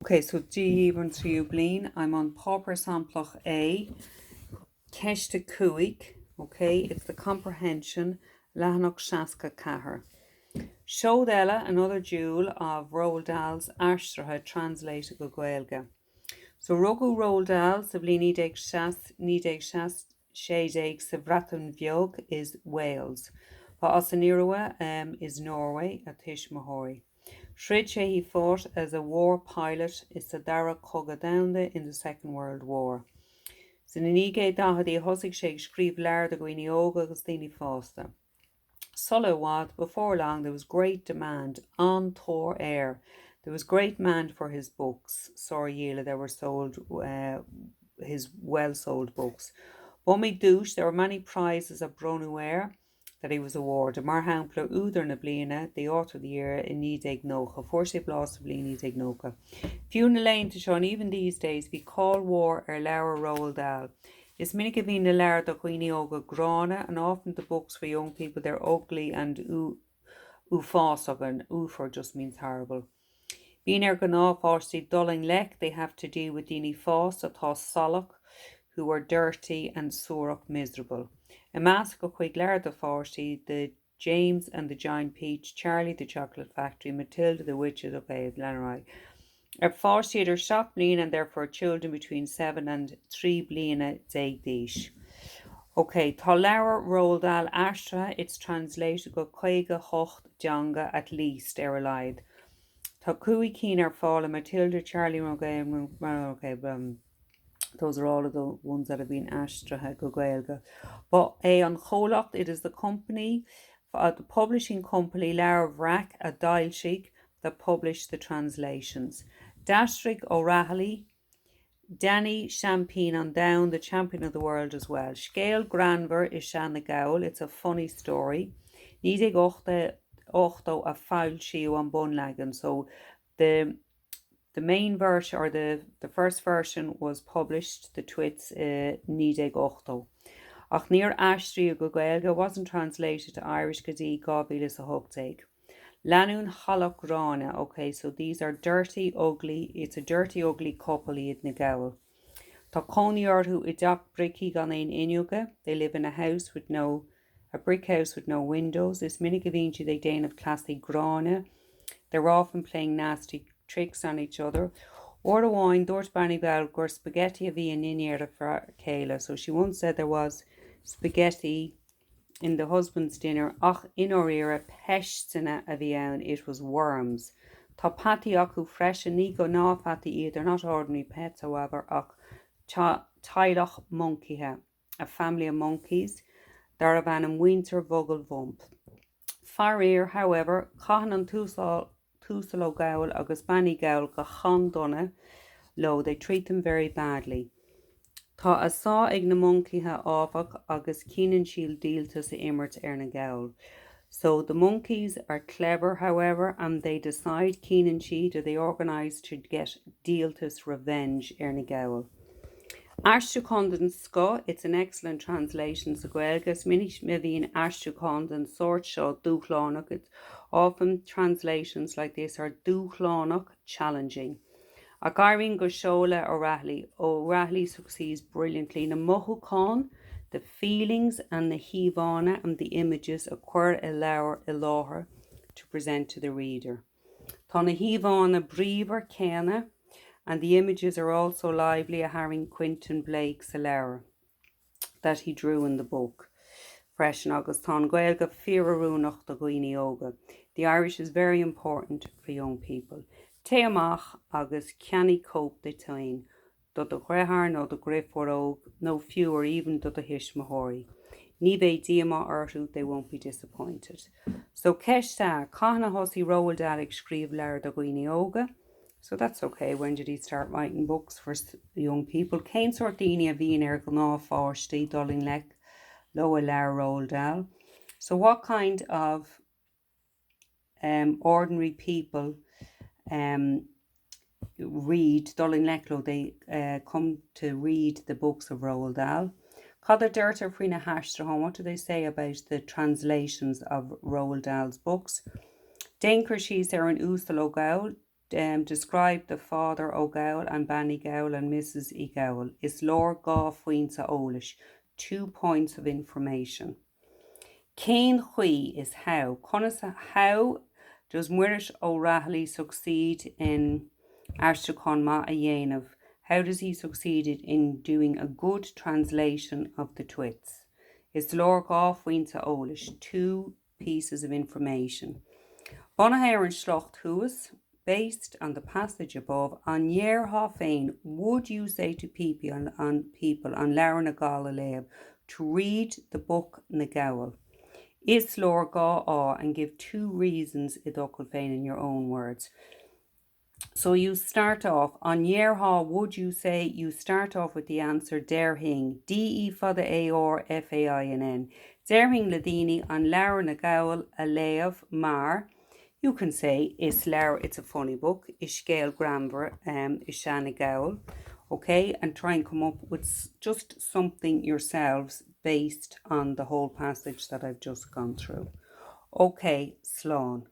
Ok, so Dia dhaoibh an tríú bliain, I'm on Páipéar Samplach A, Ceist 5, ok, it's the comprehension, leathanach 64. Seod eile, another jewel of Roald Dahl's aistrithe, translated go Gaeilge. So rugadh Roald Dahl sa bhliain 1916 sa Bhreatain Bheag is Wales. Ba as an Iorua is Norway a thuismitheoirí. Throid sé he fought as a war pilot i sa Dara Cogadh Domhanda in the Second World War. Sna 1940idí thosaigh sé ag scríobh leabhar do dhaoine óga agus daoine fásta. Sula i bhfad, before long, there was great demand, an-tóir air. There was great demand for his books, sárdhíola, there were sold, uh, his well sold books. B'iomaí duais, there were many prizes a bronnadh air that he was awarded. Mar shampla, Údar na Bliana, the Author of the Year, i 1990. Fuair sé bás sa bhliain 1990. Fiú na laethanta seo, and even these days, bhí cáil mhór ar leabhair Roald Dahl. Is minic a bhíonn na leabhair do dhaoine óga gránna, and often the books for young people, they're ugly and uafásach, and uafar just means horrible. Bíonn ar ghnáthpháistí dul i ngleic, they have to deal with daoine fásta atá salach, who are dirty and suarach, miserable. I measc a chuid leabhar do pháistí, the James and the Giant Peach, Charlie the Chocolate Factory, Matilda the Witch of the lean ar aghaidh. Ar pháistí idir 7 mbliana and therefore children between 7 and 13 bliana d'aois. Ok, tá leabhar Roald Dahl aistrithe, it's translated go 58 dteanga at least, ar a laghad. Tá cúig cinn ar fáil i Matilda, Charlie ok, Those are all of the ones that have been aistrithe go Gaeilge. Ba é an comhlacht, it is the company, uh, the publishing company Leabhar Bhreac a d'fhoilsigh that published the translations. D'aistrigh O'Rahilly, Danny Seaimpín an Domhain, the champion of the world as well. Scéal greannmhar is ea Na Gabhail, it's a funny story. 1980 a foilsíodh an bunleagan, so the the main version or the the first version was published, the Twits, i 1980. Ach níor aistríodh go Gaeilge, wasn't translated to Irish go dtí 2018. Lánúin shalach ghránna, ok, so these are dirty, ugly, it's a dirty, ugly couple iad na gabhail. Tá cónaí orthu i dteach bricí gan aon fhuinneoga, they live in a house with no A brick house with no windows. Is minic a bhíonn siad ag déanamh cleasaí gránna. They're often playing nasty tricks on each other. Uair amháin, dúirt Bean Uí Ghabhal gur spaghetti a bhí i ndinnéar a fear céile. So she once said there was spaghetti in the husband's dinner ach i ndáiríre peisteanna a bhí ann, it was worms. Tá peataí acu freisin, ní gnáthpheataí iad, they're not ordinary pets however, ach teaghlach moncaithe. A Family of Monkeys, darbh ainm Muintir Mhogall Bhump. Faraor, however, caitheann an tUasal Ó Gabhail agus Bean Uí Ghabhail go han-dona leo, they treat them very badly. Tá a sá ag na moncaithe, áfach, agus cinneann siad díoltas a imirt ar na gabhail. So the monkeys are clever, however, and they decide, cinneann siad, or they organise to get díoltas, revenge, ar na gabhail. Aistriúchán den scoth, it's an excellent translation sa Ghaeilge. Is minic a bhíonn aistriúchán den sórt seo dúshlánach, it's often translations like this are dúshlánach, challenging. Ach éiríonn go seoigh le O'Rahilly, O'Rahilly succeeds brilliantly. Na mothúcháin, the feelings and na híomhánna and the images a chur i leabhar i láthair to present to the reader. Tá na híomhánna bríomhar céanna and the images are also lively a tharraing Quentin Blake sa leabhar that he drew in the book freisin agus tá an Ghaeilge fíoroiriúnach do dhaoine óga. The Irish is very important for young people. Téigh amach agus ceannaigh cóip duit féin. do do dheartháir nó do dheirfiúr óg, nó fiú or even do do thuismitheoirí. Ní bheidh díomá orthu, they won't be disappointed. So, ceist A, Cathain a thosaigh Roald Dahl ag scríobh leabhar do dhaoine óga? So that's okay, when did he start writing books for young people? Cén sórt daoine a bhíonn ar ghnáthpháistí dul i ngleic leo i leabhair Roald Dahl? So what kind of um, ordinary people um, read dul i ngleic leo, they uh, come to read the books of Roald Dahl. Cad a deirtear faoi na haistriúcháin, what do they say about the translations of Roald Dahl's books? Déan cur síos ar an Uasal Ó Gabhail. Um, describe the father Ó Gabhal and Bean Uí Ghabhail and Mrs Uí Ghabhail. Is leor 2 phointe eolais, 2 points of information. Cén chaoi is how. Conas how does Muiris Ó Raghallaigh succeed in aistriúchán maith a dhéanamh? How does he succeed in doing a good translation of the Twits? Is leor 2 phointe eolais, 2 pieces of information. Bunaithe ar an sliocht thuas, based on the passage above, an ndéarfá féin, would you say to people an people an Leabhar na nGall a léamh, to read the book Na Gabhail? Is leor 2 fháth and give 2 reasons i d'fhocail féin in your own words. So you start off, an ndéarfá, would you say, you start off with the answer déarfainn, D E fada A R F A I N N, déarfainn le daoine an Leabhar na nGabhal a léamh mar, you can say is leabhar, it's a funny book, is scéal greannmhar um, is ea Na Gabhail, okay, and try and come up with just something yourselves based on the whole passage that I've just gone through. Okay, slán.